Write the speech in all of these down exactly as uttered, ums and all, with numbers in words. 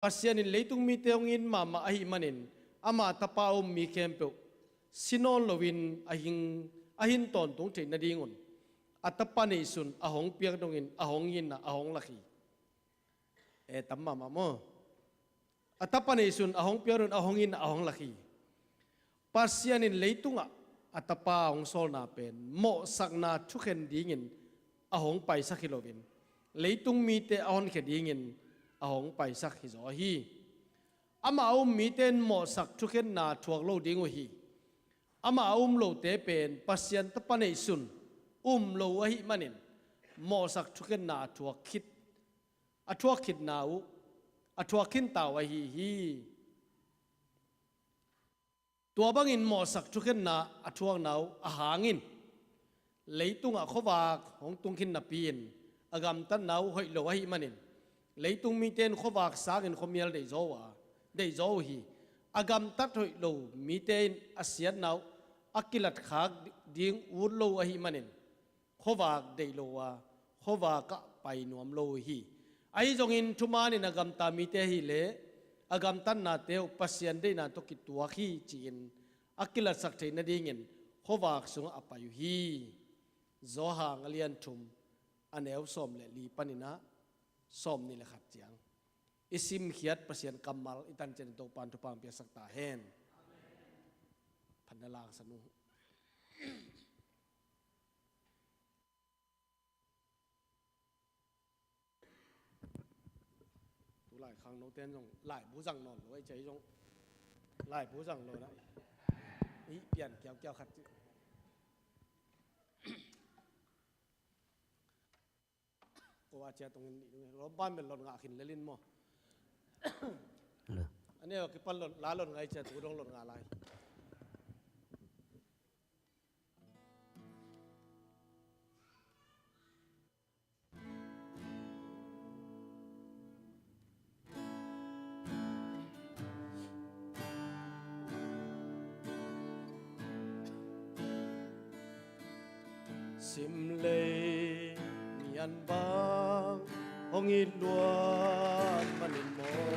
Pasian in leitung mite hong it mahmah ahih manin, ama tapa a um mi khempeuh si nawn loin a hing, a hin tawntung theih nadingun a tapa neihsun a hong piak dongin a hong itna a hong lak hi. E, tam mahmah maw? A tapa neihsun a hong piak dongin a hong itna a hong lak hi. Pasian in leitungah a tapa hong sawlna pen mawhsakna thukhen dingin a hong paisak hi loin, leitung mite a honkhia dingin a hong paisak hi zaw hi. Amah a um mite in mawhsak thukhenna thuak lo ding uh hi. Amah a um lote pen Pasian tapa neihsun um lo ahih manin, mawhsak thukhenna a thuak khit, a thuak khitna uh, a thuak khinta uh ahi hi. Tua bangin mawhsak thukhenna a thuakna uh a hangin, leitungah khuavak hong tung khin napi-in a gamtatna uh hoih lo ahih manin, leitung mite in khuavak sangin khuamial deihzaw uh a, deihzaw uh hi. A gamtat hoih lo mite in a siatna uh a kilatkhak ding ut lo ahih manin, khuavak deih lo a, khuavak ah pai nuam lo uh hi. Ahi zongin thumanin a gamta mite ahih leh a gamtatnate uh Pasian deihna tawh kituak hi ci-in a kilatsak theih nadingin khuavak sungah a pai uh hi. Johan a lian thum, a neu sawm le li panin ah sawm nih le khat ciang i simkhiat Pasian kammal i tan ciangin Topa'n thupha hong piaksak ta hen. Phatna laksak un. Tulai khangnote in zong laibu zang nawn lo, ei, cei zong laibu zang lo na. I pian kiaukiau khat ci. Ko a cia tungin lom ban bel lot ngah khin lel in maw? Hello. A neu a kipan lot, la lot ngah i cia tu dong lot ngah lai. Simlei nian bang hong it luat manin maw,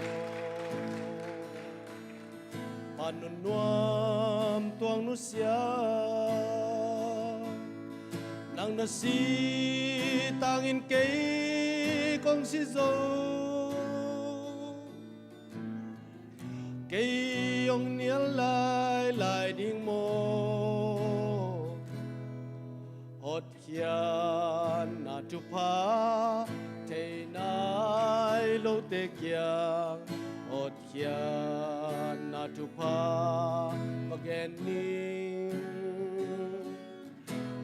pan nunnuam tuang nusia, nang na si tangin kei kong si zo. Kei hong nial lailai ding maw? Hotkhiatna thupha thei nai lote kiang hotkhiatna thupha va gen ning.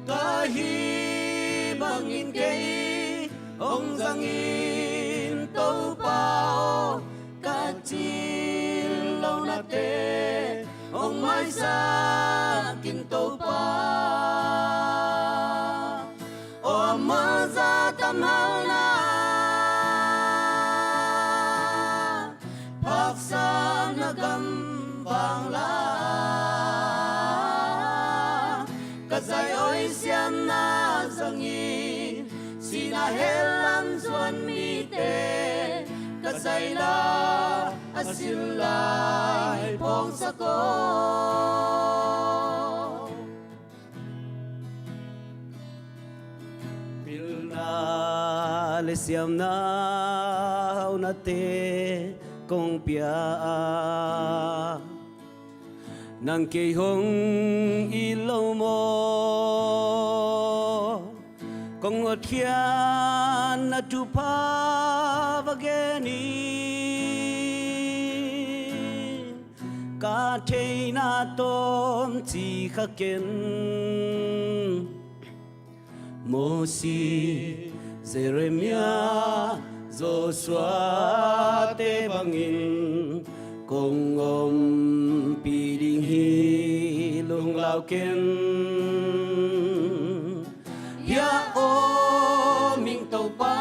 Ka hih bangin kei hong zang in Topa aw, ka cil lohnate hong maisak in Topa aw, a mualzah tam halna phaksa na gam vang la, ka zai oi siamna zangin sihna hell lam zuan mite ka zai la a sil lai phawngsak aw. Pilna le siamna haunate kong pia a, nang kei hong it lo maw? Kong hotkhiatna thupha va gen in, ka theihna tawm ci kha ken. Mosi, Jeremia, Joshua te bangin kong ompih ding hi, lunglau ken. Hia aw ming Topa,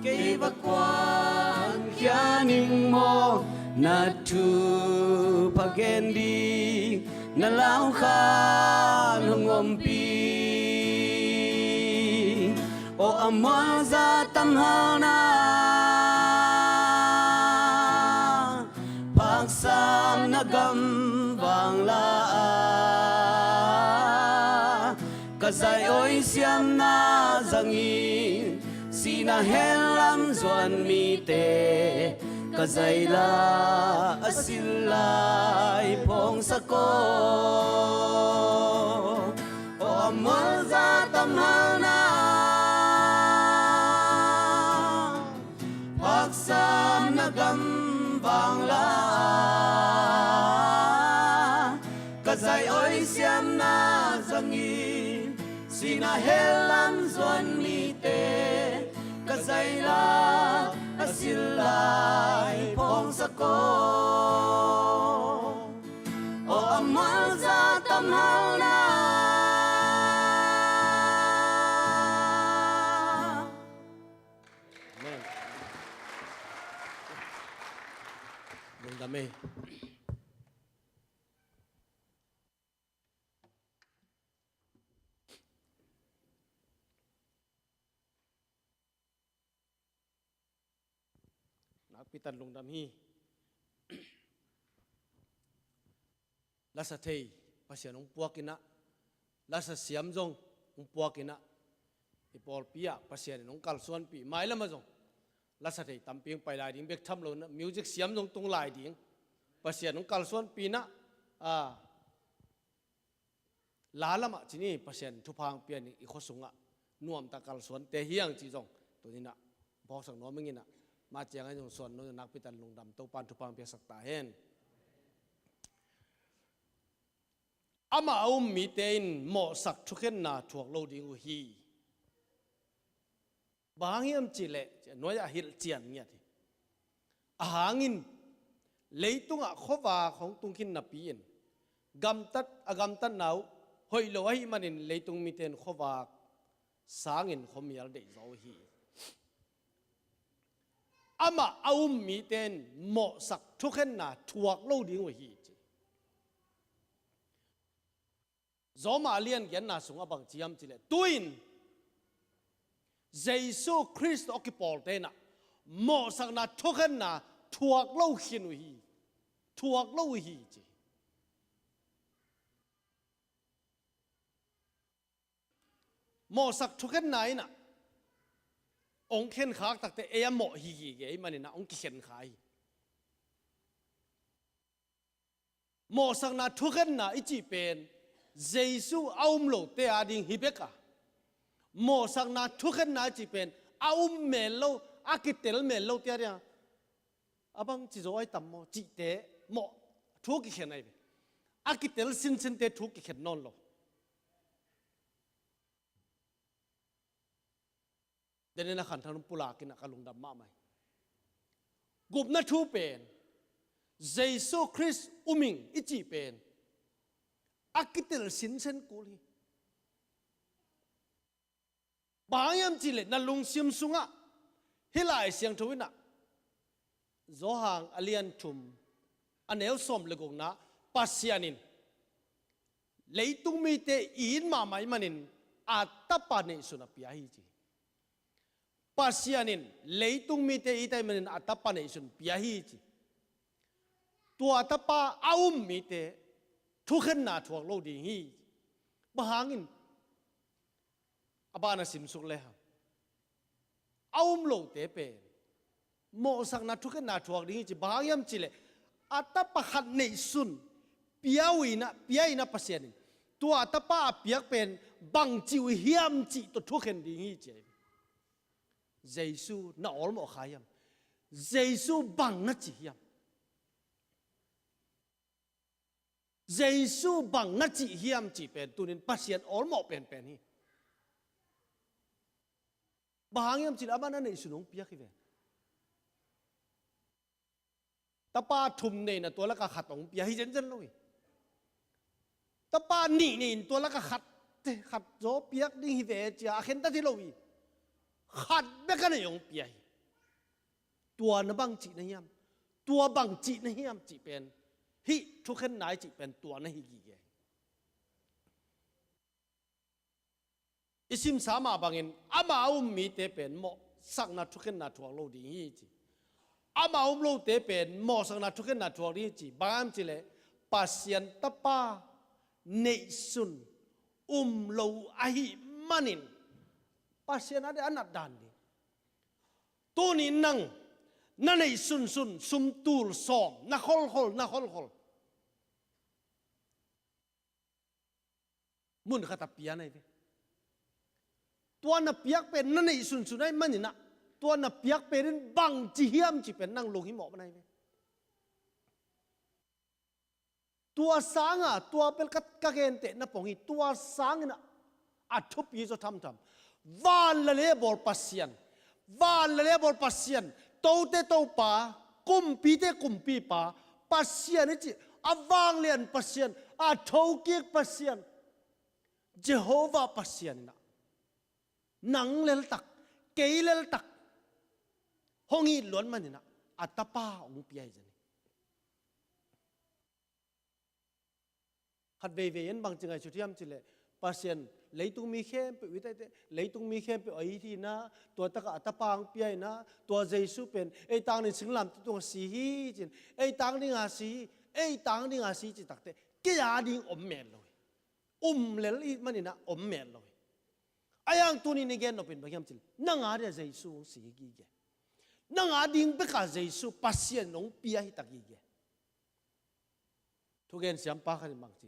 kei va kuankhia ning maw? Na thupha gen ding na lau khan hong ompih aw, a mualzah tam halna gam vang la a, ka zaih awi siamna zangin sihna henlam zuan mite ka zaih la a sil lai phawngsak aw. Aw a mualza tamhalna, haksatna gam vang la a, ka zaih awi siamna zangin sihna henlam zuan mite ka zaih la a sil lai phawngsak aw. Aw a mualza tamhalna. Amen. Lungdam ei. Nakpi tan lungdam hi. Lasa thei Pasian hong puak in ah, lasa siam zong hong puak in ah, i pawlpi ah Pasian in hong kalsuanpih mailam ah zong lasa thei tampi hong pai lai ding bek tham lo in ah, music siam zong tung lai ding Pasian hong kalsuanpih in ah, a, la lamah ci ni, Pasian thupha hong pia in i khua sungah nuamtak kalsuante hi hang cih zong tuni in ah phawksak nuam ing in ah, mah ciangin zong suan nuam nakpi tan lungdam, Topa'n thupha hong piaksak ta hen. Amah a um mite in mawhsak thukhenna thuak lo ding uh hi. Bang hang hiam cih leh, nuai-ah hilhcian ngiat hi. A hangin leitungah khuavak hong tung khin napi-in gamtat, a gamtatna uh hoih lo ahih manin leitung mite in khuavak sangin khuamial deihzaw uh hi. Amah a um mite in mawhsak thukhenna thuak lo ding uh hi, ci. Zawma a lian giatna sungah bang ci hiam cih leh, tu-in Jesu Khrist tawh kipawlte in ah mawhsakna thukhenna thuak lo khin uh hi, thuak lo uh hi, ci. Mawhsak thukhenna in ah hong khenkhak takte ei a mawh hi gige ahih manin ah hong kikhen kha hi. Mawhsakna thukhenna i cih pen Jesu a um lote a ding hi bek a, mawhsakna thukhenna i cih pen a um mel lo, a kitel mel lote a ding a, a bang ci zaw ai tam maw cihte mawh, thu kikhen ai ve. A kitel sinsinte thu kikhen nawn lo. Daniel a khanthang pulak in ah ka lungdam mahmah hi. Gupna thu pen Jesu Khrist um ing i cih pen a kitel sinsen kul hi. Bang hang hiam cih leh na lungsim sungah hih Lai Siangtho in ah Johan a lian thum a neu sawm le gukna, Pasian in leitung mite it mahmah ahih manin a tapa neihsun a pia hi, ci. Pasian in leitung mite it ahih manin a tapa neihsun pia hi, ci. Tua tapa a um mite thukhenna thuak lo ding hi. Bang hangin? A ban a simsuk le hang, a um lote pen mawhsakna thukhenna thuak ding hi, ci. Bang hang hiam cih leh a tapa khat neihsun pia uh in ah, pia in ah Pasian in tua tapa a piak pen bang ci uh hiam cih tawh thukhen ding hi, ci. Jesu na awlmawh kha hiam? Jesu bang na ci hiam? Jesu bang na cih hiam cih pen tunin Pasian awlmawh penpen hi. Bang hang hiam cih leh amah na neihsun hong piak hi ve. Tapa thum nei in ah tua lakah khat hong pia hi zenzen lo hi. Tapa nih nei in tua lakah khat, khat zaw piak ding hi ve ci-a a khentat hi lo hi. Khat bek a nei hong pia hi. Tua na bang cih na hiam? Tua bang cih na hiam cih pen hih thukhenna i cih pen tua na hi gige hi. I simsa mah bangin amah a um mite pen mawhsakna thukhenna thuak lo ding hi, ci. Ama um lote pen mawhsakna thukhenna thuak ding hi ci. Bang hang hiam cih leh Pasian Tapa neihsun um lo ahih manin Pasian a ding a nat dan ding. Tuni nang na neih sunsun, sum tul sawm na kholkhol, na kholkhol, mun khat a pia na hi ve. Tua na piak pen na neih sunsun ahih manin ah, tua na piak pen in bangci hiam cih pen nang lunghimawh na hi ve. Tua sanga tua bel ka, ka gentehna pong hi. Tua sangin ah a thupi zaw thamtham. Van le lei a bawl Pasian, van le lei a bawl Pasian, tote Topa, kumpite Kumpipa, Pasian i cih, a vanglian Pasian, a thokik Pasian, Jehovah Pasian in ah nang leltak, kei leltak hong it luat manin ah a Tapa hong pia hi zen hi. Khat veivei in bangci ngaihsut hiam cih leh, Pasian leitung mi khempeuh i taite, leitung mi khempeuh a it hi in ah, tua takah a Tapa hong pia hi in ah, tua Jesu pen ei tang ding singlamteh tungah si hi ci-in, ei tang dinga si hi, ei tang dinga si hi cih takteh, kei a ding om met lo hi. Um lel i hih manin ah om met lo hi. Ahi hang tuni-in i gen nop pen bang hiam cih leh, nang a dingah Jesu hong si hi gige. Nang a ding bekah Jesu Pasian in hong pia hi ta gige. Thugen siampa khat in bang ci,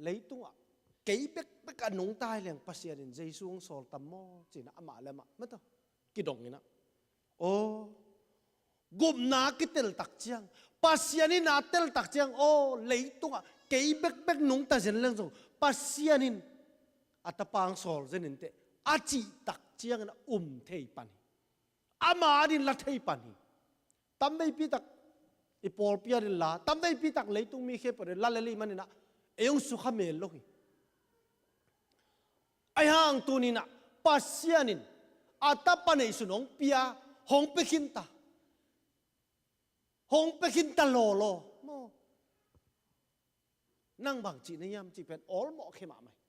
leitungah kei bekbek a nungta hi leng Pasian in Jesu hong sawl tam maw ci-in ah amah le amah mataw kidong in ah, aw, gupna kitel tak ciang, Pasian in a tel tak ciang, aw, leitungah kei bekbek nungta zen leng zong Pasian in a Tapa hong sawl zen inteh a cih tak ciangin ah um thei pan hi. Ama a dingin la thei pan hi. Tamveipi tak i pawlpi a dingin la, tamveipi tak leitung mi khempeuh a dingin la lel i hih manin ah ei hong sukha mel lo hi. Ahi hang tuni-in ah Pasian in a Tapa neihsun hong pia, hong pia khin ta, hong pia khin ta lawlaw maw. Nang bang cih na hiam cih pen awlmawh khe mahmah hi.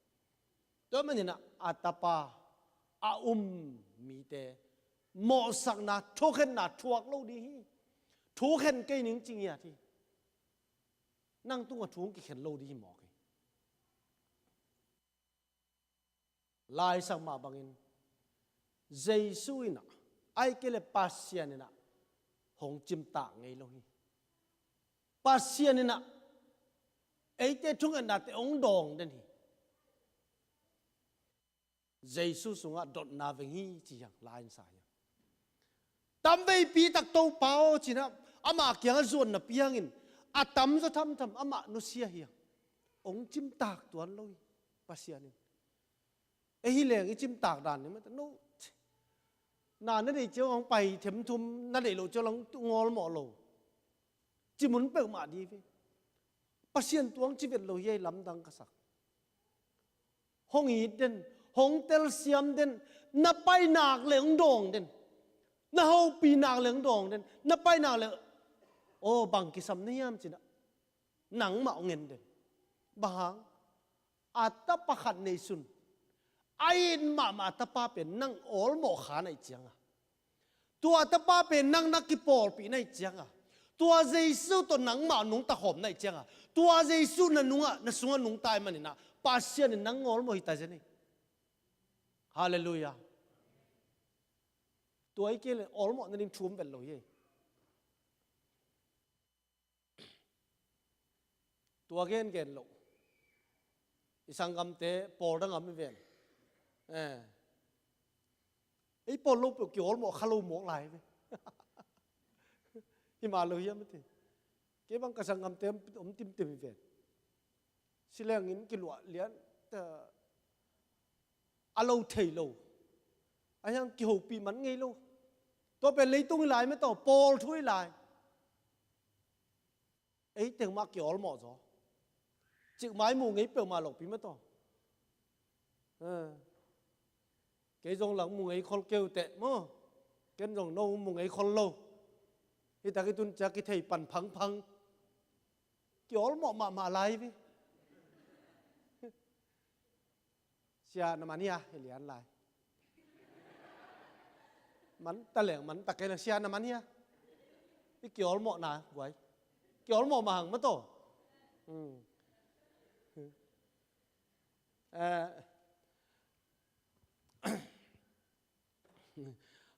Tua manin ah a Tapa a um mite mawhsakna, thukhenna thuak lo ding hi. Thukhen kei ning ci ngiat hi. Nang tungah thu hong kikhen lo ding hi mawk hi. Laisak mah bangin Jesu in ah, ahih kei leh Pasian in ah hong cimtak ngei lo hi. Pasian in ah eite thungetnate hong dawng den hi. Jesu sungah dotna veng hi ci hiang, la in sa hiang. Tamveipi tak Topa aw ci-in ah amah kiangah zuan napi hangin a tamzaw thamtham amah nusia hiang. Hong cimtak tuan lo hi Pasian in. Ei hi leng i cimtak dan ni mah ta no. Na na deih ciang hong pai themthum, na deih loh ciang hong awlmawh lo. Ci mun peuhmah ding hi ve. Pasian tuang ci vet lo hi ei, lamdang ka sak. Hong it den, hong telsiam den, na pai nak leh hong dawng den, na hopih nak leh hong dawng den, na pai nak leh, aw, bang kisam na hiam ci-in ah nangmah hong en den. Bang hang? A Tapa khat neihsun a it mahmah a Tapa pen nang awlmawh kha na hih ciangah, tua Tapa pen nang na kipawlpih na hih ciangah, tua Jesu tawh nangmah nungta khawm na hih ciangah, tua Jesu na nungah, na sungah nungta ahih manin ah Pasian in nang awlmawh hi ta zen hi. Halleluiah. Tua ahih kei leh awlmawh nading thu om vet lo hi. Tua gengen loh i sanggamte pawl dang a mi ven. Eh. Ei pawl lo peuh kiawlmawh kha lo mawk lai ve. Hi mah lo hiam a ti. Kei bang ka sanggamte om, om timtim hi ven. Sileng in kiluah lian ta, a lo thei lo. A hiang kihopih man ngei lo. Tua pen leitung hi lai mah tawh, pawl thu hi lai. Ei teng mah kiawlmawh zaw. Cikmah i mu ngei peuhmah lohpi mah tawh. Eh. Kei zong lang mu ngei khol kei uh teh maw. Ken zong no mu ngei khol lo. Hi tak i tun ciang kithei pan phangphang. Kiawlmawh mahmah lai ve. Sia na man hia, hi lian lai. Man ta leng, man ta kei leng, sia na man hia. I kiawlmawhna guai. Kiawlmawh mahang mataw. Hmm. Eh,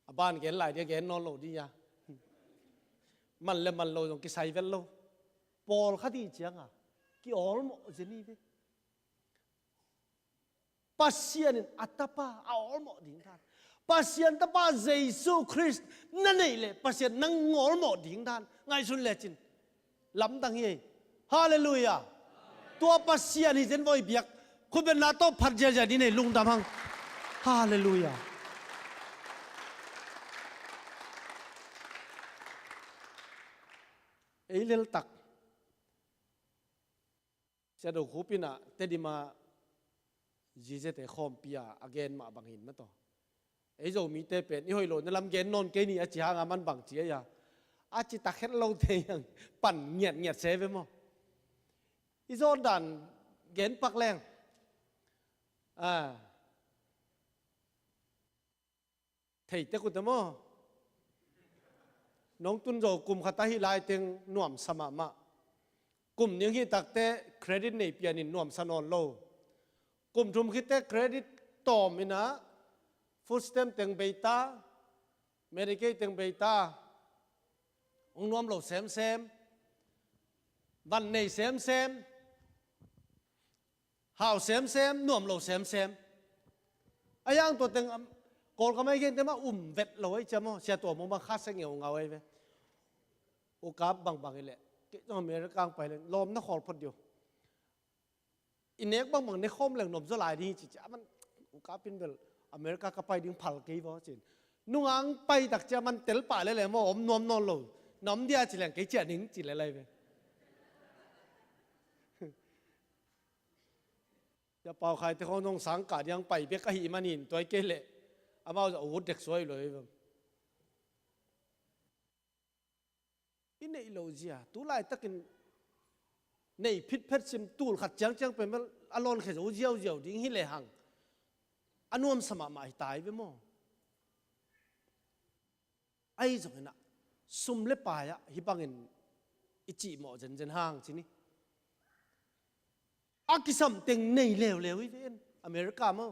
a ban gen lai dia gen nawn lo dia. Man le man lo zong kisai vet lo. Pawlkhat hi cianga kiawlmawh zen hi ve. Pasian in a tapa a awlmawh ding dan. Pasian tapa Jesu Khrist na neih leh Pasian nang awlmawh ding dan ngaihsun lecin lamdang hi ei. Halleluiah. Tua Pasian hi zen voi biak. Khutbetna tawh phat ziazia ding nei lungdam hang. Halleluiah. Ei leltak Siado Khup in ah Tedim ah ziziate khawmpi ah a gen mah bangin mataw. Ei Zomite pen i hoih lo na lam gen nawn kei ni a ci hanga man bang ci ei a. A ci tak het lote hiang pan ngiatngiat se ve maw. I zawh dan gen pak leng. Ah. Thei tek uh te maw? Nong tun zo kum khat ahi lai teng nuamsa mahmah. Kum ning hi takte credit nei pianin nuamsa nawn lo. Kum thum khit te credit tawm inah food stamp teng bei ta, Medicaid teng bei ta. Hong nuam lo semsem. Van nei semsem. Hau semsem, nuam lo semsem. A hiang tua teng, am, Kawlgam ai gen te mah um vet lo ai cia maw, sia tua maw bang kha se ngeungau ai ve. U kap bangbang i leh, kei zong America ang pai leh lawm na khawl phot dio. I nek bangbang ne khawm leng nuam zaw lai ding hi ci cia man, u kap in bel America ka pai ding phal kei vaw cin. Nungang pai tak cia man tel pah leh leh maw om nuam nawn lo. Na om dia ci leng kei cia ning ci leh lai ve. Sia Pau Khai te khong zong sang kah diang pai bek ahih manin tua i kei leh amau zah ut dek suai lo i vem. I neih lo zia tu laitakin nei phitphet sim tul khat ciangciang pen bel a lawn khe zo ziauziau ding hi lehang a nuamsa mahmah hi tai ve maw? Ahi zongin ah sum le pai ah hih bangin i cihmawh zenzen hang ci ni. A kisam teng nei leuleu hi ve en America maw?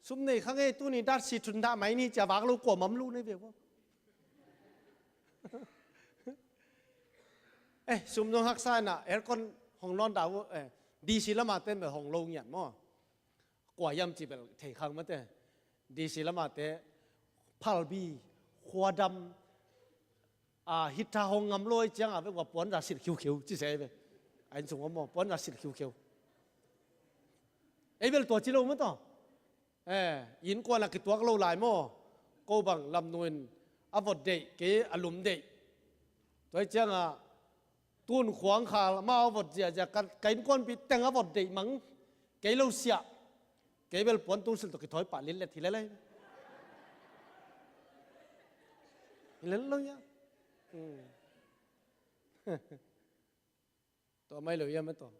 Sum nei kha ngei tuni dat si thun dah mai ni cia vak lo kua mam lu nei ve maw? Eh, sum zong haksa inah aircon hong nawn dah uh, eh, D C lama ten bel hong lo ngiat maw? Kua hiam ci bel thei khang mate. D C lama te phalbi, khuadam, a, hita hong ngam lo ai cianga ve kua puanza silh khiukhiu ci se ai ve. A inn sung om maw puanza silh khiukhiu. Ei bel tua ci lo maw taw? Eh, innkuan a kituak lo lai maw? Ko bang lamnu in a vot deih kei a lum deih. Tua ai cianga tun khuang khal amau a vot ziazia ka, ka innkuanpih teng a vot deih mang. Kei lo siah. Kei bel puan tungsil tawh kithawi pah lillet hi lelai. Hi lel lo ia. Hmm. Tua mai lo ia mah tua.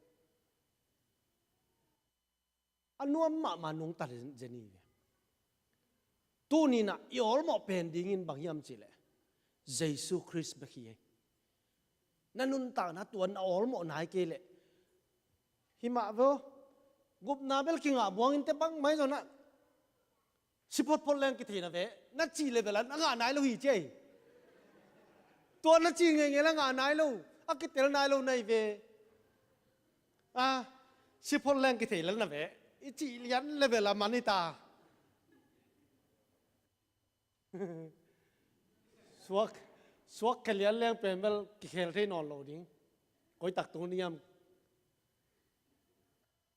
A nuam mahmah nungta zen hi ve. Tuninah i awlmawh pen dingin bang hiam cihleh Jesu Khrist bek hi ei. Na nuntakna tua na awlmawh nai kei leh himah ve aw. Gupna bel kingah buangin te bangmai zonah si photphot leng kithei na ve. Na cih level ah na ngah nai lo hi ci ei. Tua na cih ngeingei la ngah nai lo. A kitel nai lo nai ve. A, si phot leng kithei lel na ve. I cih lian level a man hi ta. Suak, suak khel lian leng pen bel kikhel thei nawn lo ding. Koi tak tung niam.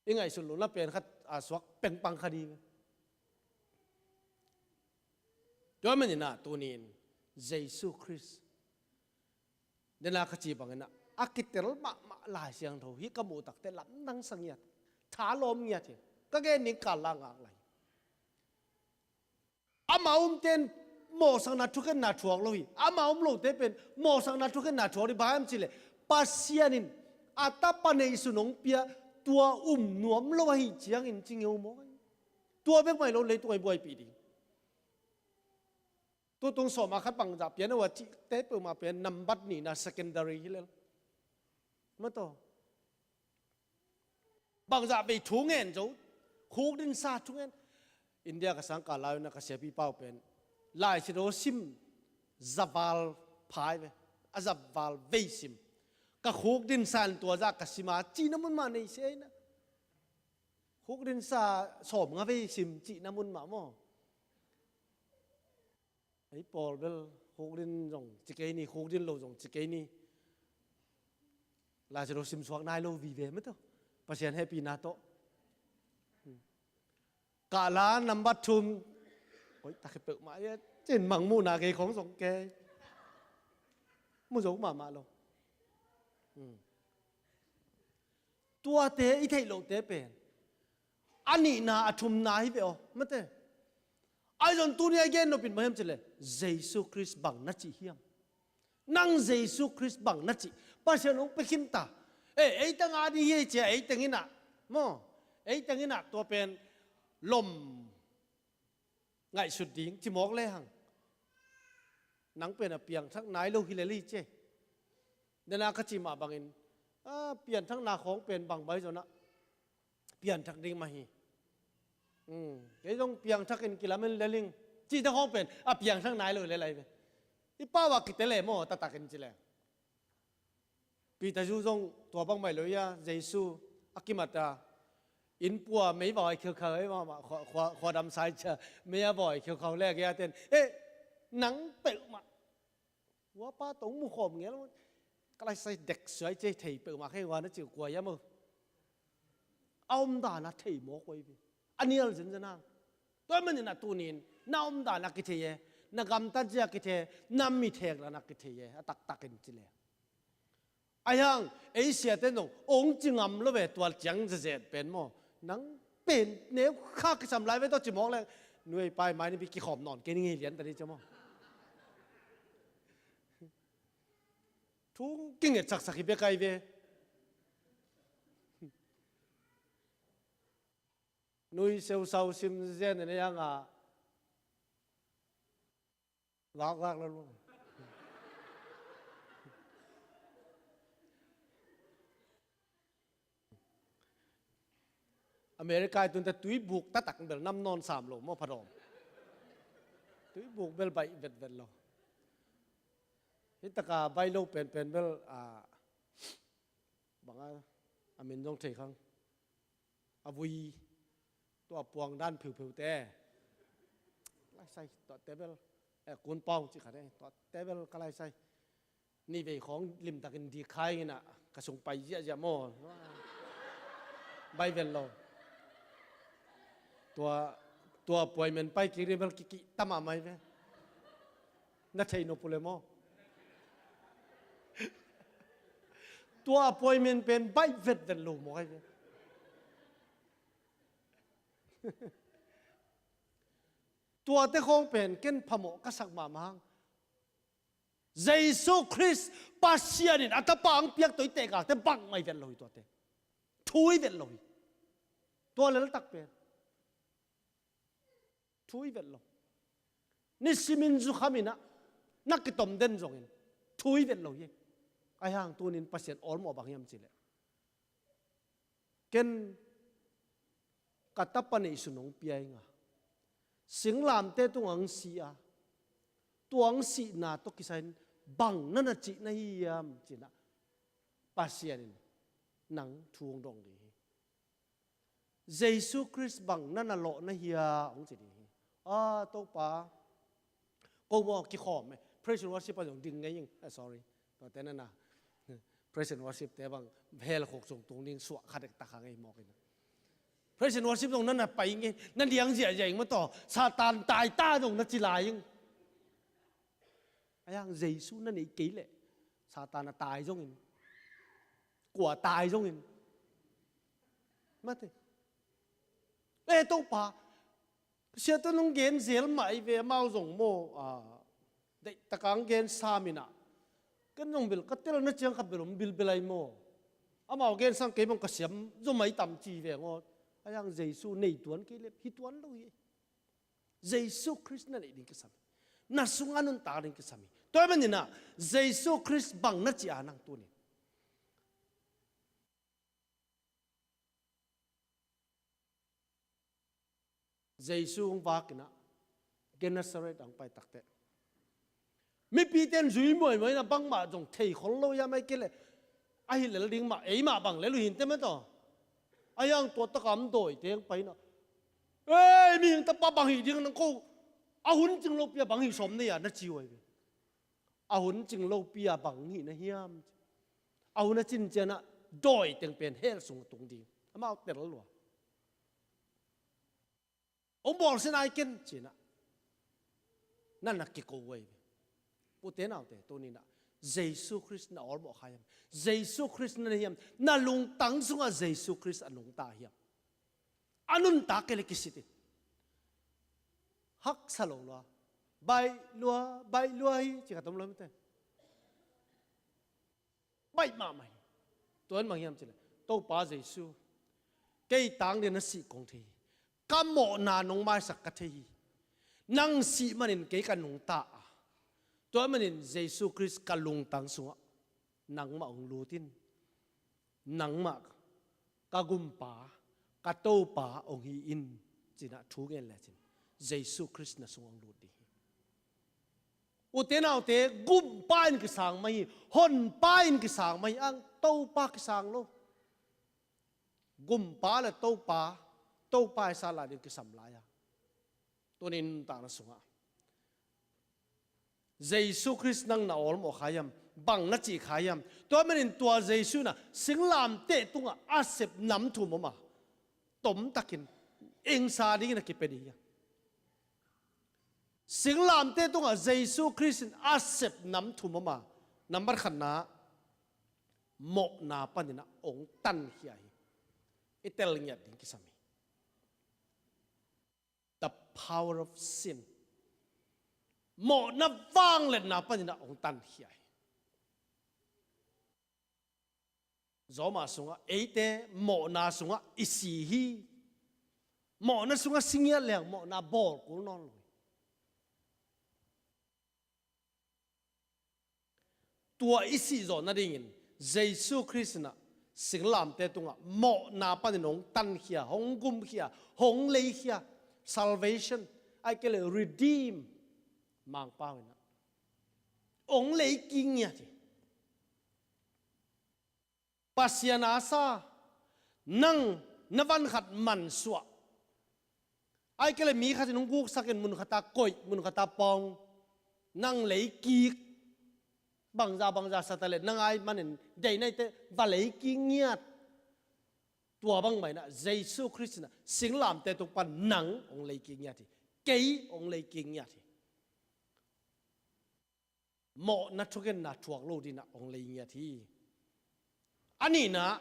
I ngaihsut lohna pen khat a suak pengpang kha ding. Tua maninah tunin Jesu Khrist dena ka ci banginah a kitel mahmah Lai Siangtho hi ka muh takte lamdang sa ngiat, thalawm ngiat hi. Ka gen ding kal la ngak lai. Ama umte in mawhsakna thukhenna thuak lo hi. Ama um lote pen mawhsakna thukhenna thuak ding bang hiam cihleh Pasian in a tapa neihsun hong pia tua um nuam lo ahi ciangin ci ngeu maw? Tua bek mah hi lo leitung a i buaipih ding. Tutung sawm ah khat bangzah pian a uh a cihte peuhmah pen nambat nihna secondary hi lel. Mataw. Bangzah vei thu ngen zo, khukdinsa thu ngen. India ka sang kal lai-in ah ka siapipa uh pen Lai Siangtho sim zaval phai ve, a zaval vei sim. Ka khukdinsa in tua zah ka sim a cihna mun mah nei se in ah. Khukdinsa sawmnga vei sim cihna mun mah maw. Ei pawl bel khukdin zong ci kei ni, khukdin lo zong ci kei ni. Lai Siangtho simsuak nai lo vive mataw. Pasian hehpihna tawh. Kah la nambat thum. Oi, tak hi peuhmah e, cin mangmuhna kei khong zong kei. Mu zo mahmah lo. Tuate i theih lohte pen a nihna a thumna hi ve aw, mate. Ahi zong tuni a i gen nopin bang hiam cileh, Jesu Khrist bang na cih hiam? Nang Jesu Khrist bang na cih? Pasian hong pia khin ta. Eh, ei tang a ding hi ei cia, ei teng in ah maw, ei teng in ah tua pen lom ngaihsut ding ci mawk lehang, nang pen a piangthak nai lo hi lel hi ci. Dena ka cih mah bangin, a pianthakna khawng pen bang bai zong ah pianthak ding mah hi. Kei zong piangthak in kilamen lel ing cihte khawng pen a piangthak nai lo hi lel ahi ve. I pau ah kite le maw, taktak in ci le. Peter zu zong tua bang mai lo hi a, Jesu a kimat a, inn pua meivai kheukhau, ei mahmah khua, khua, khuadam sai cia, mei a vai kheukhau le a gei a ten, eh, nang peuhmah, huapa tong mu khawm ngel, ka lai sai dek suai cia thei peuhmah khe hua na ci kua hiam aw. A omdan a thei mawk uh hi ve. A nial zenzen hang. Tua manin a tunin na omdan a kithei e, na gamtat zia kithei, na mithek dan a kithei e, a taktakin ci le. Ahi hang ei siate nong ong ci ngam lo ve, tua ciang zezet pen maw. Nang pen neu kha kisam lai ve tawh ci mawk leng, nuai pai mai ni pi kikhawm nawn kei ni ngei lian ta ni cia maw. Thu kingetsak sak hi bek ahi ve. Nui seusau sim zen en ei hang a vakvak lo lo. America i tunte tuibuk taktak bel nam nawn sam lo maw, phadawm. Tuibuk bel baih vetvet lo. Hi taka baih lo penpen bel a, bang a, a min zong thei khang. A vui, tua puang dan pheupheu te. Ka lai sai, tua table, eh, kun pau ci khat e, tua table ka lai sai. Ni vei khawng limtakin di khai in a, ka sung pai ziahziah maw. Bai ven lo. Tua, tua puai men pai kik ri bel kiki tama mai ve. Na thei nop uh le maw? Tua appointment pen baih vetvet lo maw kai ve. Tuate khawng pen ken phamawh ka sak mahmah hang. Jesu Khrist Pasian in a tapa ang piak toite kalte bang mai vet lo hi tuate. Thui vet lo hi. Tua leltak pen. Thui vet lo. Nisimin zukham in ah, na kitom den zongin thui vet lo hi. Ahi hang tunin Pasian awlmawh bang hiam cileh, ken ka tapa neihsun hong pia ing a, singlamte tung ang si a, tua ang sihna tawh kisai in bang na na cih na hi hiam cinah, Pasian in nang thu hong dong ding hi. Jesu Khrist bang na na lawh na hia hong ci ding hi. A Topa, ko maw kikhawm e. Praise and worship a zong ding ngei ing. Ah, sorry. Tuate na na. Praise and worship te bang hell khuk zong tung ding suah kha dektak kha ngei mawk in. Praise and worship zong na na pai ngei. Na liang ziahziah ing maw taw. Satan tai ta zong na ci lai ing. Ahi hang Jesu na neih kei leh Satan a tai zongin, kua tai zongin, mate. E Topa, siate nong gen zel mah i ve, amau zong maw, a, deihtaka ang gen sam in ah, ken zong bel ka telna ciang khat bel om bilbel ai maw. Amau gen sang kei bang ka siam zo mai tam ci ve ngaw. Ahi hang Jesu nei tuan kei leh hi tuan lo hi. Jesu Khrist na neih ding kisam hi. Na sungah a nuntak ding kisam hi. Tua ahih manin ah Jesu Khrist bang na ci a nang tuni? Jesu hong vak in ah Gennesaret ah hong pai takteh, mipite in zui muaimuai in ah bangmah zong thei khol lo hiam, ahih kei leh ahi lel ding mah, eimah bang lel uh hi inteh maw taw. Ahi hang tua tak a om dawite hong pai in ah, "Ei, mihing Tapa bang hih ding nang, ko a hun cing lopi a bang hih sawm na hi a?" na ci uh ahi ve. A hun cing lopi a bang hih na hiam? A hun a cin ciangin ah dawi teng pen hell sung a tung ding, amau tel lua. Hong bawlsia nai ken ci-in ah na na kiko uh ahi ve. Ute naute, tuni in ah Jesu Khrist na awlmawh kha hiam? Jesu Khrist na na hiam? Na lungtang sungah Jesu Khrist a nungta hiam? A nuntak kei leh kisit in, haksa lo lua, baih lua, baih lua hi ci khat om lo mite. Baih mahmah hi. Tua in bang hiam cih leh, "Topa Jesu, kei tang dingin na sih kong thei hi. Ka mawhna nong maisak ka thei hi. Nang sih manin kei ka nungta a, tua manin Jesu Khrist ka lungtang sungah nangmah hong lut in. Nangmah ka Gumpa, ka Topa hong hi in," ci-in ah thu ngen lecin Jesu Khrist na sungah hong lut ding hi. Ute naute, Gumpa in kisang mah hi, Honpa in kisang mah hi, ang Topa kisang lo. Gumpa le Topa, Topa i sat lai ding kisam lai a. Tuni in nuntakna sungah Jesu Khrist nang na awlmawh kha hiam? Bang na cih kha hiam? Tua manin tua Jesu in ah singlamteh tungah a sep nam thum om a, tomtakin engsa dingin a kipia ding hi a. Singlamteh tungah Jesu Khrist in a sep nam thum om a, nambat khatna, mawhna panin ah hong tankhia hi. I tel ngiat ding kisam hi. The power of sin. Mawhna vangliatna panin ah hong tankhia hi. Zawma sungah eite mawhna sungah i si hi. Mawhna sungah si ngiat leng mawhna bawl kul nawn lo hi. Tua i sih zawh nadingin Jesu Khrist in ah singlamteh tungah mawhna panin hong tankhia, hong gumkhia, hong leikhia. Salvation, ahih kei leh redeem, Mangpau in ah hong leikik ngiat hi. Pasian a sa, nang na van khat mansuah, ahih kei leh mi khat in hong guksak in mun khat ah koih, mun khat ah pawng, nang leikik. Bangza bangza sa ta leh nang ahih manin deih na hih teh va leikik ngiat. Tua bang mah in ah Jesu Khrist in ah singlamteh tung pan nang hong leikik ngiat hi. Kei hong leikik ngiat hi. Mawhna thugenna thuak lo dingin ah hong lei ngiat hi. A nihna,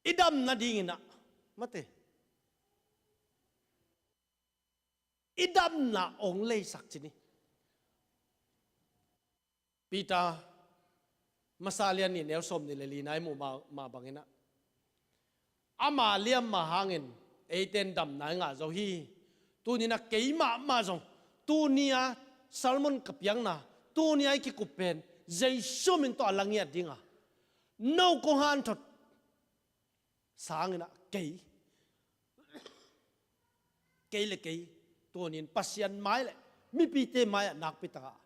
i dam nadingin ah, mate, i damna hong leisak ci ni. Peter masa lian nih neu sawmnih le lina i muh mah, mah bangin ah, ama liamma hangin eite in damna i ngah zo hi. Tuni-in ah keimah mah zong, tuni-a sermon ka piakna, tuni-a i kikup pen Jesu min tawh a la ngiat ding a, no kong hanthot sangin ah kei, kei le kei, tuni-in Pasian mai le mipite mai-ah nakpi takah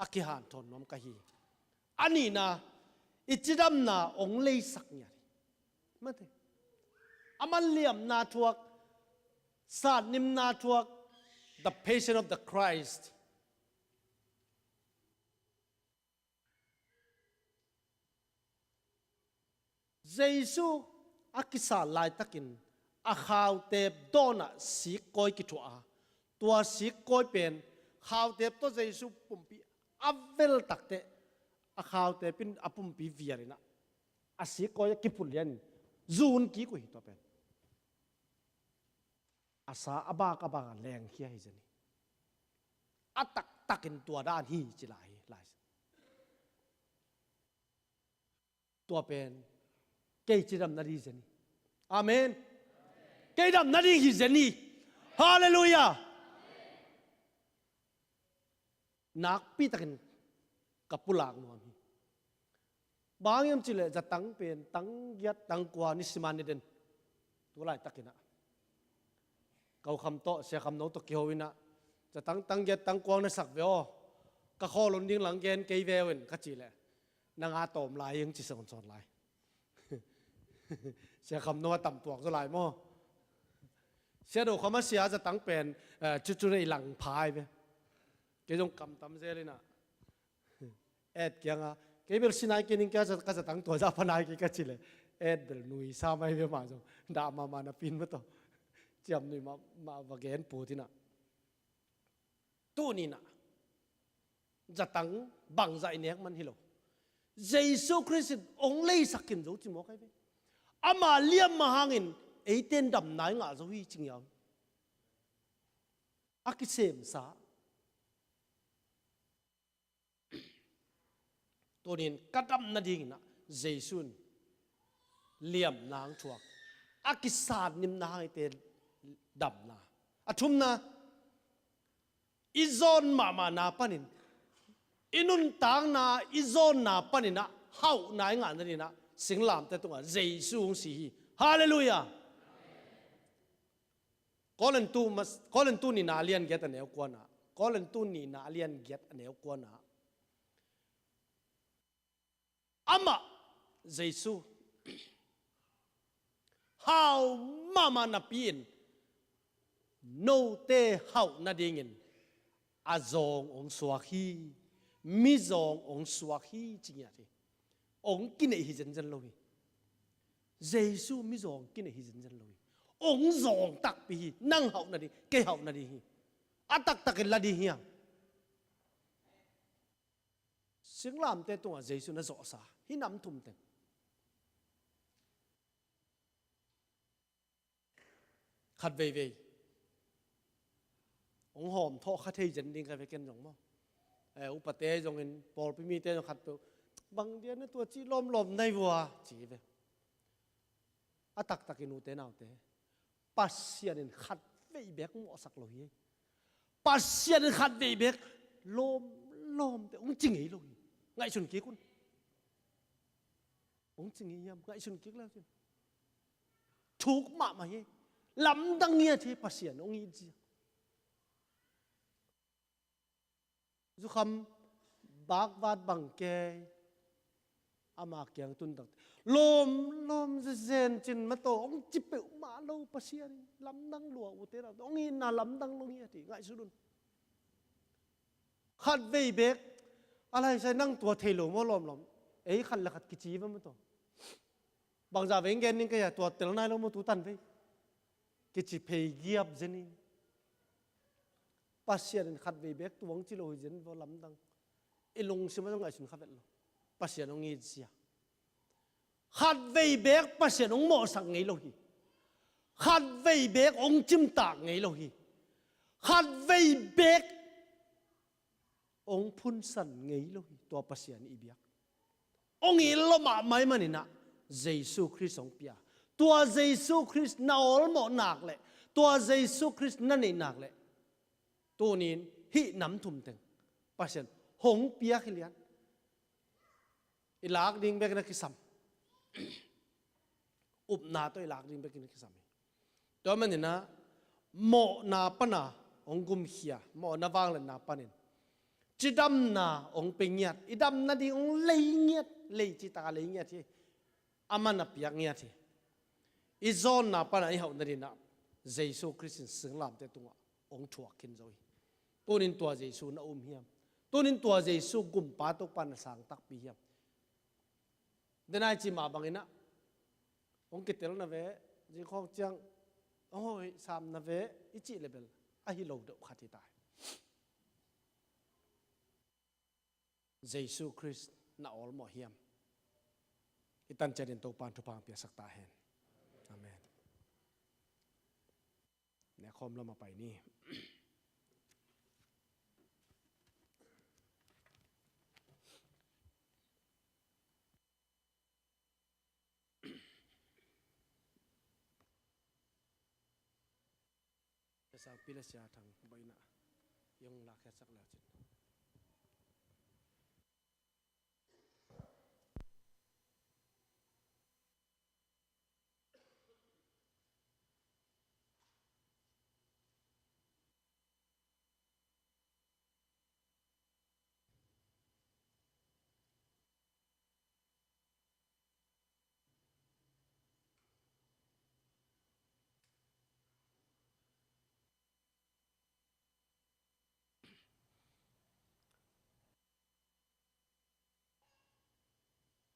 a kihanthawn nuam ka hi. A nihna, i cidamna hong leisak ngiat hi. Mate, a manliamna thuak, satnimna thuak, the passion of the Christ. Jesu a kisat laitakin a khautep dawnah sikkawi kithuah a, tua sikkawi pen khautep tawh Jesu pumpi a vel takteh, a khautep in a pumpi vial in ah, a sikkawi a kiphut lianin zun kik uh hi. Tua pen a sa a bak a bak a lengkhia hi zen hi. A taktakin tua dan hi ci lai hi, lai. Tua pen kei cidam nading hi zen hi. Amen. Kei dam nading hi zen hi. Halleluiah. nakpi takin ka pulak nuam hi. Bang hiam cih leh zatang pen tang giat tang kua ni siman ni den. Tu laitakin ah Kau Kham tawh, Sia Kham No tawh kiho in ah, zatang tang giat tang kua na sak ve aw, ka khawl hun ding lang gen kei ve uh in ka cih leh, nang a tawm lai ing ci sawnsawn lai. Sia Kham No a tam tuak zaw lai maw? Sia Do Kham a sia zatang pen, eh, cucu nei lang phai ve. Kei zong kam tam zel in ah, et kiangah, kei bel si nai kei ning, ka za, ka zatang tua zah pha nai kei ka cih leh, et bel nui sa mai ve mah zong. Dah mahmah napi in maw tawh. Ciamnuih mahmah va gen put in ah. Tuni in ah zatang bangzah i nek man hi lo. Jesu Khrist in hong leisak khin zo ci mawk ahi ve. Ama liamma hangin eite in damna i ngah zo hi ci ngiau hi. A kisemsa. Tuni in ka dam nadingin ah Jesu in liamna hong thuak. A kisatnimna hang eite damna. A thumna, i zawn mahmahna panin, i nuntakna, i zawnna panin ah hauhna i ngah nadingin ah singlamteh tungah Jesu hong si hi. Halleluiah. Korintu mas-, Korintu nihna a lian giat a neu kuana. Korintu nihna a lian giat a neu kuana. Amah Jesu hau mahmah napi-in note hauh nadingin a zawng hong suak hi. Mizawng hong suak hi ci ngiat hi. Hong kineih hi zenzen lo hi. Jesu mizawng kineih hi zenzen lo hi. Hong zawng takpi hi. Nang hauh nading, kei hauh nading hi. A taktakin la ding hiam? Singlamteh tungah Jesu na zawhsa hih nam thum teng. Khat veivei hong hawm thawh kha thei zen ding ka ve ken zong maw? Eh, upate zongin, pawlpi mite zong khat peuh, bang dia na tua cih lawmlawm nai vua ci ve. A taktakin ute naute, Pasian in khat vei beek mawhsak lo hi. Pasian in khat vei beek lawmlawmte hong ci ngei lo hi. Ngaihsun kik un. Hong ci ngei hiam? Ngaihsun kik le cin. Thuk mahmah hi. Lamdang ngiat hi Pasian hong it zia. Zukham bakvat bang kei ama kiang tun tak. Lawmlawm zezen cin mataw hong ci peuhmah lo Pasian in. Lamdang lua ute naute. Hong itna lamdang lo ngiat hi. Ngaihsun un. Khat vei beek a laisai nang tua thei lo maw lawmlawm? Ei khat le khat kici va maw tua? Bangzah vei gen ning kei a tua tel nai lo maw tu tan vei? Kici phei giap zen in. Pasian in khat vei beek tua hong ci lo hi zen va lamdang. I lungsim a zong ngaihsun kha vet lo. Pasian hong it zia. Khat vei beek Pasian hong mawhsak ngei lo hi. Khat vei beek hong cimtak ngei lo hi. Khat vei beek hong phunsan ngei lo hi. Tua Pasian i biak hong it lo mahmah ahih manin ah Jesu Khrist hong pia. Tua Jesu Khrist na awlmawh nak leh, tua Jesu Khrist na neih nak leh, tunin hih nam thum teng Pasian hong piak hi lian. I lak ding bek na kisam. Upna tawh i lak ding bek na kisam hi. Tua manin ah mawhna pana hong gumkhia, mawhna vangliatna panin cidamna hong pe ngiat, i dam nading hong lei ngiat, lei citaka lei ngiat hi. Amah na piak ngiat hi. I zawnna pana i hauh nadingin ah Jesu Khrist in singlamteh tungah hong thuak khin zo hi. Tunin tua Jesu na um hiam? Tunin tua Jesu gumpa Topa na sang takpi hiam? Denai ci mah bangin ah hong kitel na ve, zingkhawng ciang hong hoih sam na ve i cih le bel ahi lo deuh khat hi ta hi. Jesu Khrist na awlmawh hiam? I tan ciatin Topa'n thupha hong piaksak ta hen. Amen. Nekhawm lam a pai ni. Ka sangpi le sia thang baina yong la kya sak la chin.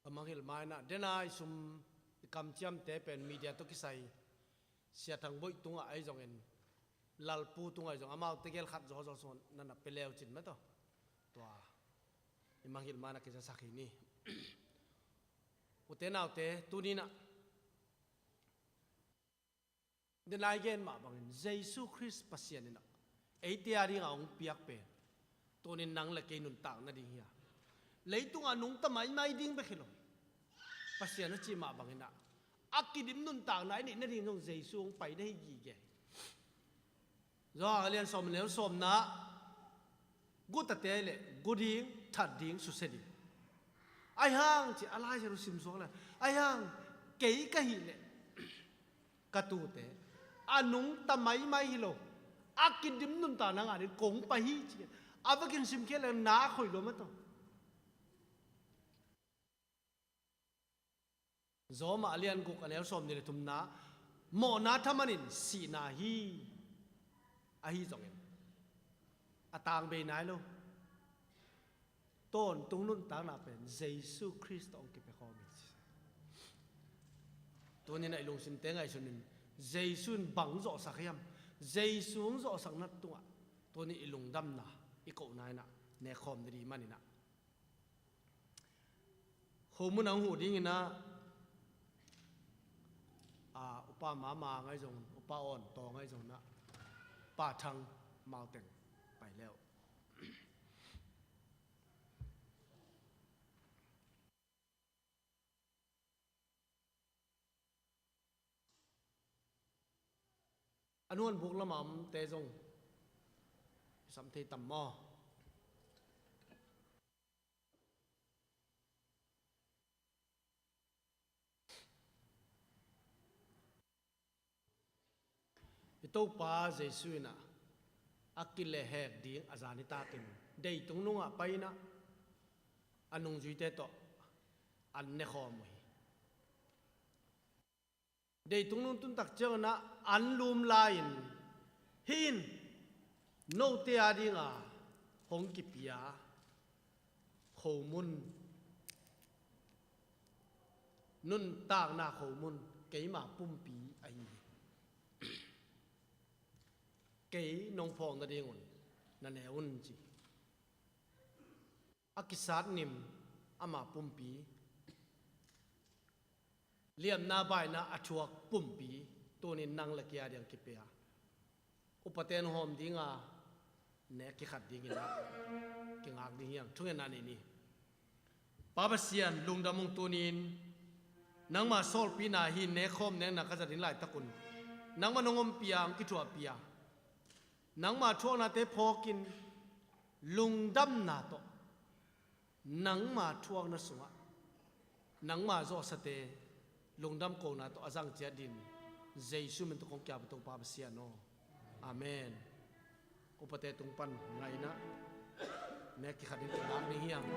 Mangngilh ma-in ah, denai sum i kamciamte pen media tawh kisai Sia Thang Boih tungah ahi zongin, Lalpu tungah ahi zong, amaute gel khat zawzaw suan na na pia leu cin mah tawh. Tua i mangngilh ma-in ah kizasak hi ni. Ute naute, tuni-in ah denai gen mah bangin Jesu Khrist Pasian in ah eite a dingin a hong piak pen, tuni-in nang le kei nuntak nading hi a, leitungah nungta maimai ding bek hi lo. Pasian a cih mah bangin ah, a kidim nuntakna i neih nading zong Jesu hong pai na hi gige. Johan a lian sawm, neu sawmna, gutate le gu ding, that ding, susia ding. Ahi hang ci a, Lai Siangtho sim suak le, ahi hang kei ka hih leh ka tuute a nungta maimai hi lo, a kidim nuntakna ngah ding kong pai hi ci. A vekin simkhiat le na khoi lo mah tawh. Rom a lian guk, a neu sawmnih le thumna, mawhna thaman in sihna hi. Ahi zongin a tang bei nai lo. Tawntung nuntakna pen Jesu Khrist tawh hong kipia khawm hi ci. Tuni-in ah i lungsimte ngaihsun in, Jesu in bang zawhsak hiam? Jesu hong zawhsakna tungah tuni-in i lungdamna i kohna in ah nek khawm nading manin ah, khomun a hong huh dingin ah, a, Upa Mama ngaih zong, Upa Awn Tawng ngaih zong in ah, Pa Thang Mau teng pai le uh. A nuan buk lamah omte zong i sam thei tam maw? I Topa Jesu in ah a kilehhek ding a zan nitakin deitung nungah pai-in ah a nungzuite tawh an ne khawm uh hi. Deitung nung tun tak ciangin ah an lum lai-in, "Hih in note a dinga hong kipia khomun, nuntakna khomun, keima pumpi ahi hi. Kei nong phawk nadingun na ne un," ci. A kisat nim ama pumpi, liamna baina a thuak pumpi, tuni-in nang le kei a ding kipia. Upate hong hawm dinga, nek kikhat dingin ah kingak ding hi hang. Thungetna nei ni. Pa Pasian, lungdam ung. Tuni-in nangma sawlpina hi, nek khawm nekna ka zat ding laitakun nangman hong ompih a, hong kithuahpih a, nangma thuaknate phawkin lungdamna tawh nangma thuakna sungah nangma zawhsate lungdam kohna tawh a zang ciat dingin Jesu min tawh kong ki-ap uh, Topa Pasian aw. Amen. Upate tung pan ngaihna nek kikhat in kingak ding hi hang.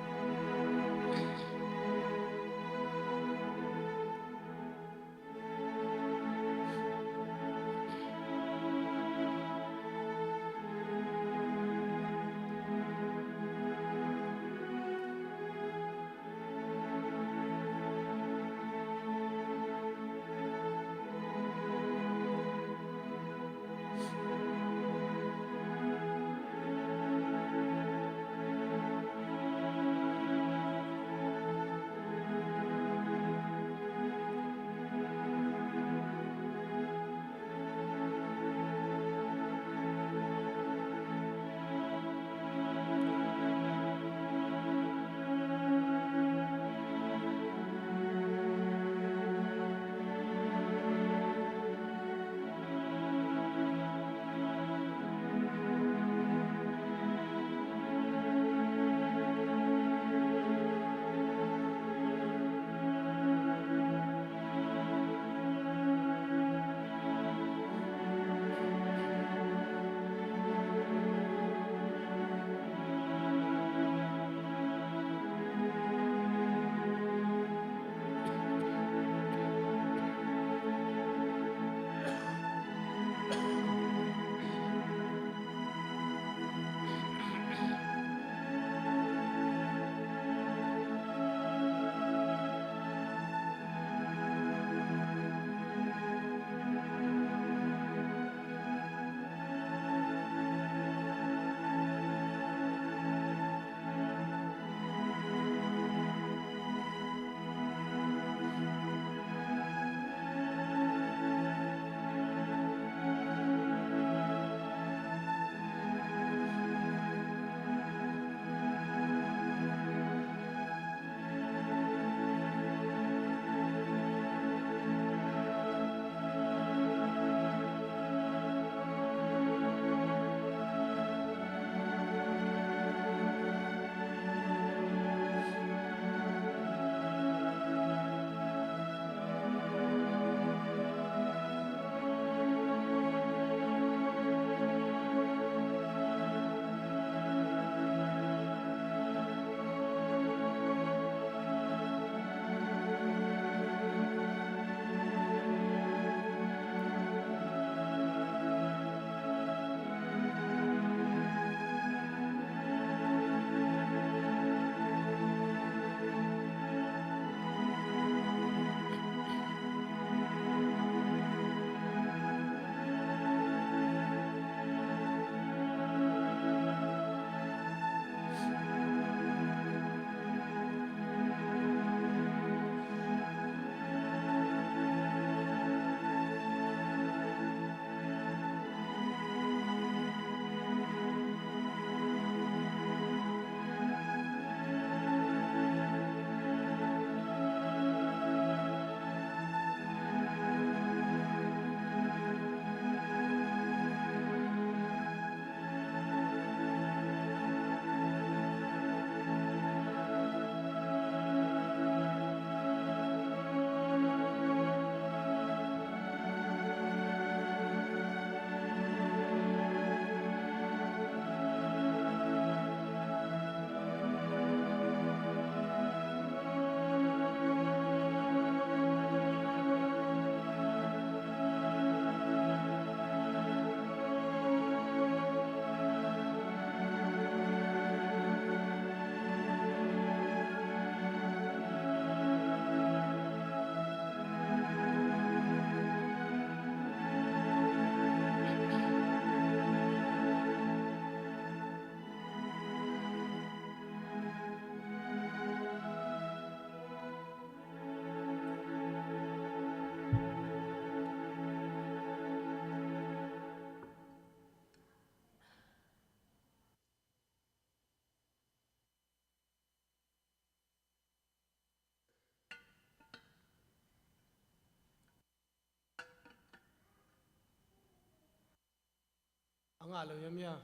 A ngah lo hiam hia?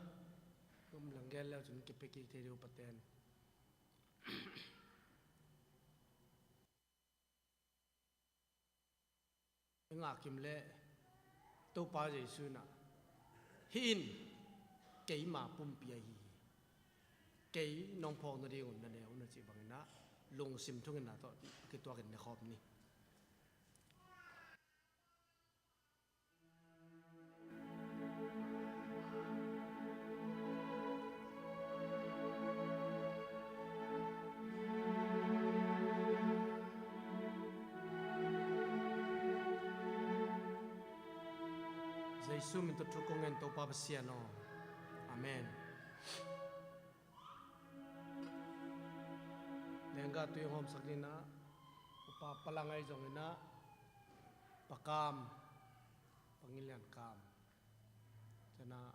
Kum lang gen leu cun kipia kik thei dih uh paten. I ngah kim leh Topa Jesuh in ah, "Hih in keima pumpi ahi hi. Kei nong phawk nading un na ne un," a cih bangin ah lungsim thungetna tawh kituakin ne khawm ni. Jesuh min tawh thu kong ngen, Topa Pasian aw. Amen. Nengga tui hong hawmsak ni in ah, Upa Palang ahi zongin ah, Pa Kam, Pa Ngin Lian Kam, ciangin ah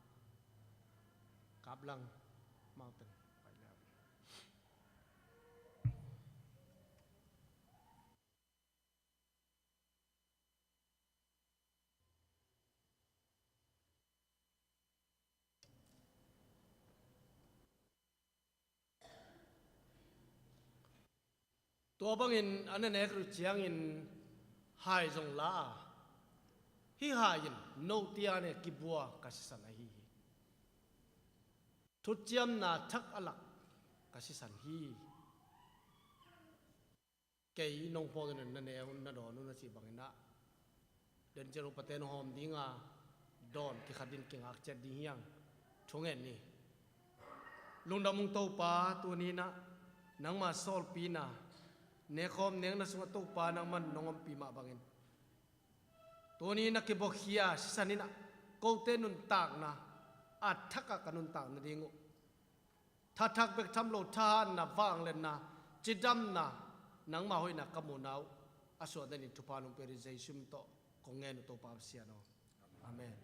Kap Lang, amau teng pai leh. Tua bangin a na nek uh ciangin hai zong la a, hih hai in note a ne kibua ka sisan ahi hi. Thuciamna thak a lak ka sisan hi. Kei nong phawk nading un na ne un, na dawn un a cih bangin ah, den ciang upaten hong hawm ding a, dawn kikhat in kingak ciat ding hi hang. Thungen ni. Lungdam ung Topa, tuni in ah nangma sawlpi in ah, nekhawm nekna sungah Topa nangman nong ompih mah bangin, tuni na kibuakhia sisan in ah kote nuntakna a thak ah ka nuntak nading uh, thathak bek tham lo, thahatna, vangliatna, cidamna, nangma hoihna ka muhna uh a suah nadingin thupha nong pia dingin Jesuh min tawh kong ngen uh, Topa Pasian aw. Amen.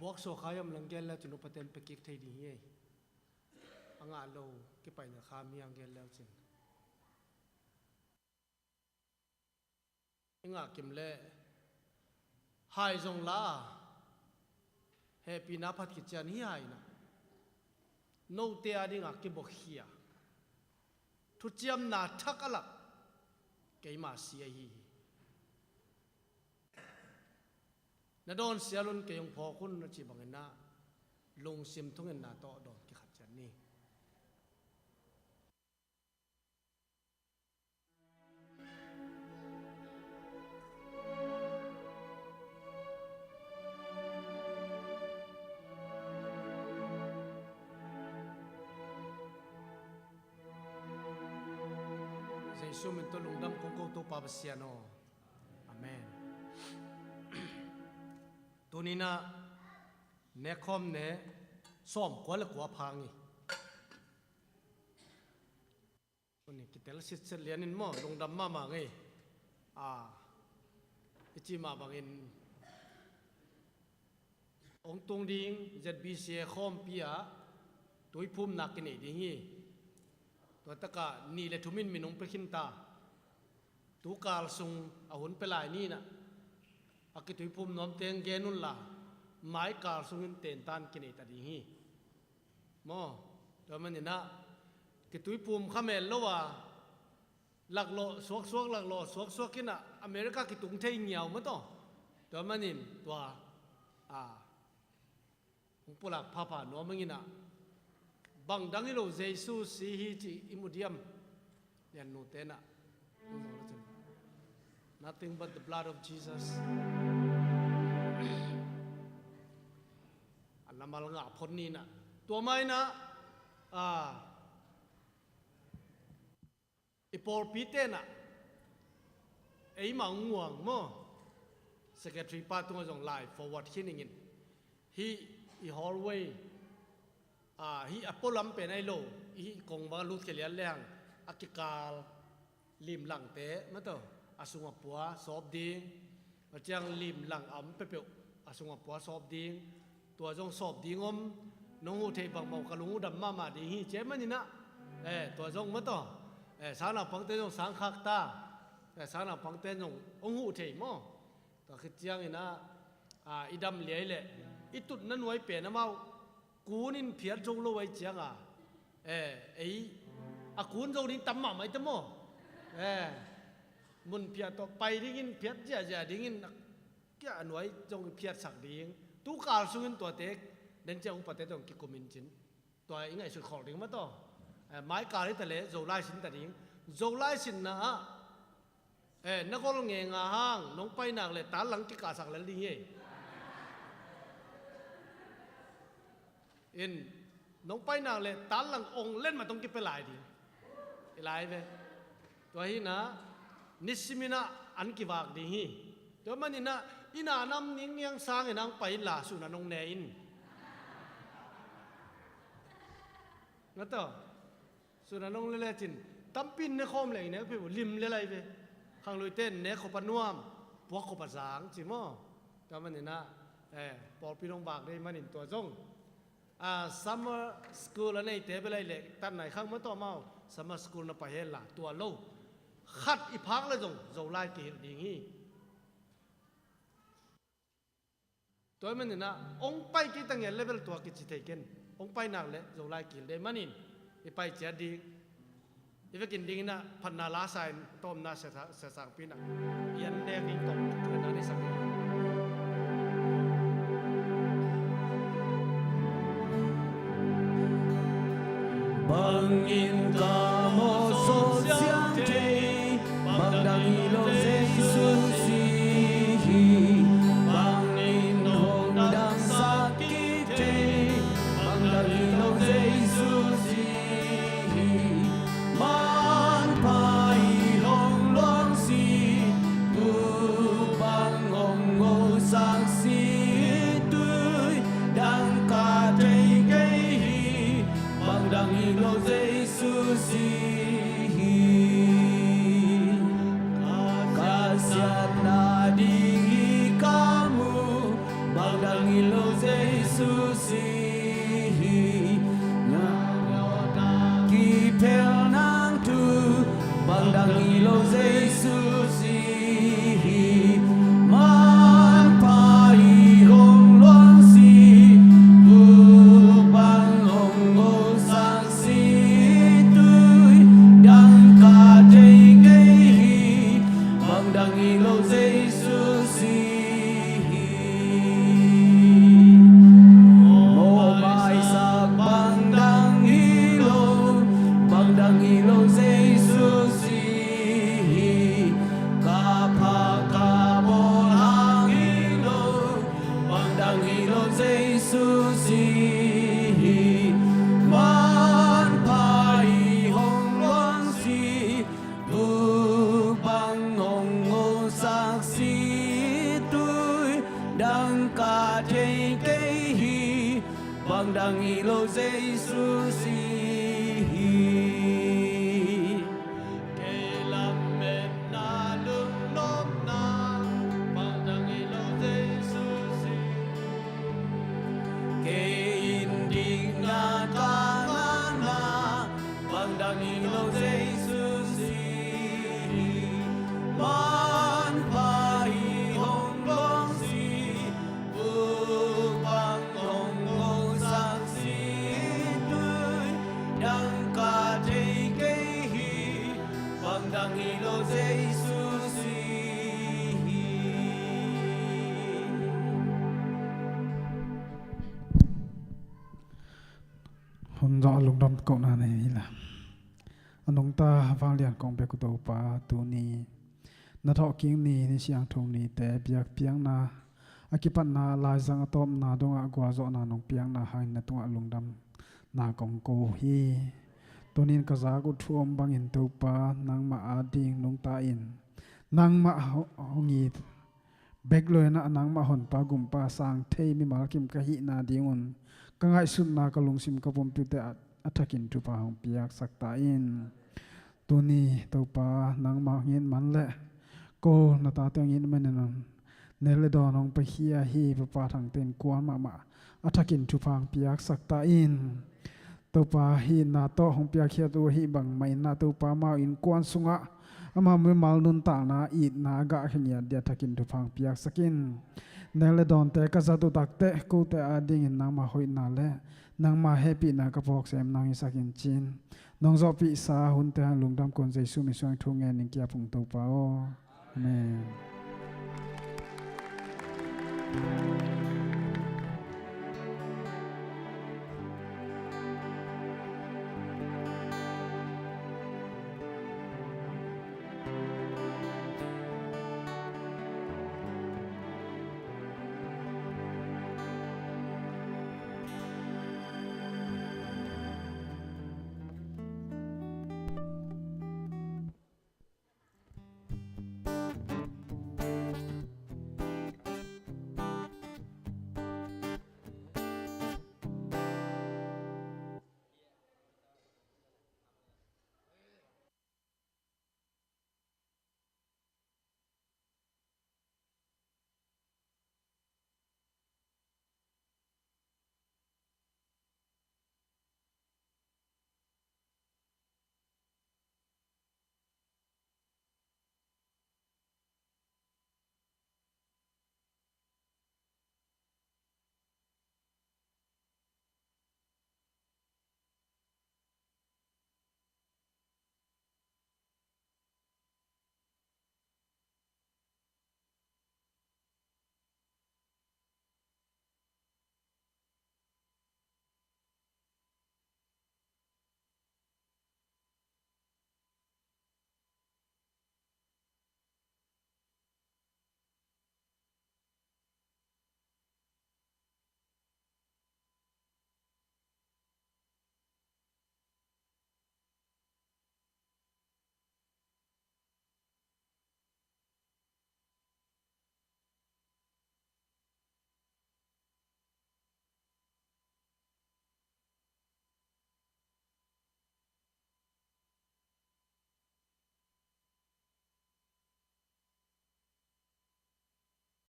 Buak suak kha i om leng gel leu cin upaten pia kik thei ding hi ei. A ngah lo kipaina kha mi ang gel leu cin. I ngah kim leh hai zong la a, hehpihna phat kician hi hai na. Note a dingah kibuakhia, thuciamna thak a lak, keima si ahi hi. Na dawn sial un, kei hong phawk un a cih bangin ah lungsim thungetna tawh dawn kikhat ciat ni. Jesu min tawh lungdam kong ko Topa Pasian aw. Amen. Tuni-in ah nekkhawm ne sawmkua le kua pha ngei. Tuni kitel sitset lianin maw, lungdam mahmah ngei. A, i cih mah bangin hong tung ding Z B C A khawmpi ah tuiphumna kinei ding hi. Tua takah nih le thum in min hong pia khin ta. Tu kal sung a hun pia lai ni-in ah a kituiphum nuamte hong gen unla, mai kal sungin tentan kinei ta ding hi. Maw, tua manin ah kituiphum kha mel lo a, laklawh suaksuak, laklawh suaksuak in ah America kitung thei ngiau mah tawh. Tua manin tua, a, hong pulak phapha nuam ing in ah, bang dang hi lo Jesu si hi cih i mu diam? Lian nute in ah, nothing but the blood of Jesus. A lamal ngah phot ni-in ah, tua mah in ah, a, i pawlpite in ah eimah hong muang maw, secretary pa tungah zong lai forward khin ing in. Hih i hallway, a, hih a pualam pen ahi lo, hih kong bang a lutkhia lian lehang a kikal limlangte mah tawh a sungah pua sawp ding. Tua ciang limlang a om peuhpeuh a sungah pua sawp ding. Tua zong sawp ding om, nong huh theih bangmah uh ka lung uh dam mahmah ding hi, ci ahih manin ah, eh, tua zong mah tawh, eh, sangnaupangte zong sang khak ta, eh, sangnaupangte zong hong huh thei maw. Tua khit ciangin ah, a, i dam liai leh i tutna nuai pen amau kun in phiat zo lo ahih ciangin, eh, ei a kun zo ding tam mahmah i ta maw. Eh, mun phiat tawh pai dingin, phiat ziahziah dingin, a, kia a nuai zong i phiatsak ding. Tu kal sungin tuate den ciang upate tawh kikum in cin. Tua i ngaihsut khol ding mah tawh. Eh, mai kal hi ta leh Zolai sin ta ding. Zolai sinna ah, eh, na gol ngenga hang nong pai nak leh tanlang kikahsak lel ding hi. In, nong pai nak leh tanlang ong len mah tawh kipia lai ding. I lai ve. Tua hi-in ah, nisimin ah an kivak ding hi. Tua manin ah, i na nam ningniang sangin hong pai inla, sun ah nong ne in. Nga tawh, sun ah nong ne lecin, tampi in ne khawm leng i nek peuh uh lim le lai ve. Khangluite in nek khop a nuam, puak khop a zang ci maw. Tua manin ah, eh, pawlpi in hong vak ding manin tua zong, a, summer school a neite bel ahih leh, tan nai khang mah tawh amau summer school na pai hen la, tua lo khat i phak leh zong Zolai kihilh ding hi. Tua ahih manin ah, hong pai kei ta ngiat leh bel tua kici thei ken. Hong pai nak leh Zolai kihilh ding manin i pai ciat ding. I vekin dingin ah phatna la sa in, tawmna sia sa-, sia sangpi in ah i an nek ding tawh, tua na ni sa. Bangin ka mawh sawt siang thei, bang dang hi lo Jesu si hi. Bangin hong damsak kik thei, bang dang hi lo Jesu si hi. Manpha i hong luang si, bu bang hong ngosak si, tui dang ka thei kei hi, bang dang hi lo Jesu si hi. Dang hi lo Jesu si hi. Kei lametna lungnopna bang dang hi lo Jesu si hi. Kei in dikna tangana bang dang hi lo Jesu si hi. Manpha i hong lawng si, bupang hong lawng sang si, tui dang ka thei kei hi, bang dang hi lo Jesu si hi. Hun zawh a lungdam kohna nei hi la. A nungta vanglian kong bek uh Topa, tuni na thawhkik ni, ni siangtho nite biakpiakna a kipatna laizang a tawpna dongah gualzawhna nong piakna hangin na tungah lungdamna kong ko hi. Tunin ka zak uh thu om bangin Topa, nangmah ading nungta in nangmah ho-, hong it bek lo in ah nangmah honpa gumpa sang thei mimal kim ka hihna dingun ka ngaihsutna, ka lungsim, ka pumpiute ah a thakin thupha hong piaksak ta in. Tuni Topa, nangmah hong it man leh ko na tate hong it manin nek le dawn hong pia hi. Papa Thangte in kuan mahmah a thakin thupha hong piaksak ta in. Topa, hih na tawh hong piakkhiat uh ahih bang mah in ah Topa, amau innkuan sungah amau mimal nuntakna, itna a gahkhia ngiat dia thakin thupha hong piaksak in. Nek le dawnte ka zat uh takteh kote adingin nangmah hoihna le nangmah hehpihna ka phawk sem nang hisak in ci-in nong zawhpihsa hunte hang lungdam kong Jesu min suang thu ngen ning kia pung Topa aw. Amen.